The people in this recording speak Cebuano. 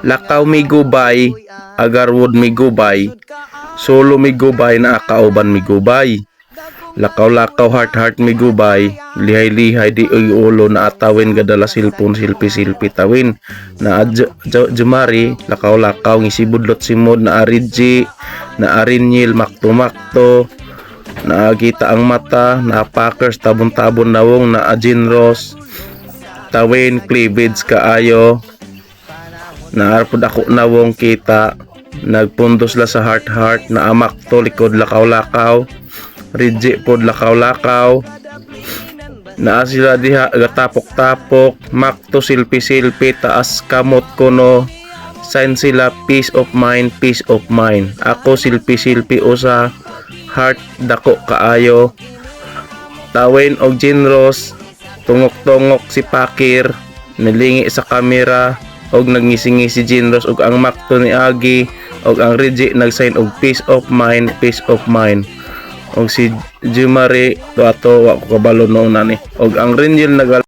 Lakaw migubay, agarwood migubay, solo migubay, naa kauban migubay. Lakaw-lakaw, heart heart migubay, lihay-lihay di oy ulo, naa Tawin gadala cellphone, selfie selfie tawin. Naa Jumari lakaw-lakaw ngisibudlot simod, naa Ridji, naa Rinyil makto-makto, naa kita ang mata, naa Packers tabon-tabon nawong, naa Jinros tawin cleavage kaayo, naa pod ako nawong kita nagpundos la sa heart heart, naa makto likod lakaw-lakaw, Ridji pod lakaw-lakaw, naa sila diha gatapok-tapok, makto selfie-selfie, taas kamot kuno, sign sila peace of mind, peace of mind. Ako selfie-selfie usa, heart dako kaayo. Tawin og Jinros tungok-tungok, si Pakir nilingi sa kamera og nagngisi si Jinros og ang Makto ni Agi og ang Ridji nagsign og peace of mind, peace of mind, og si Jumari ato wa ko kabalo noon ani, og ang Rinyel nagal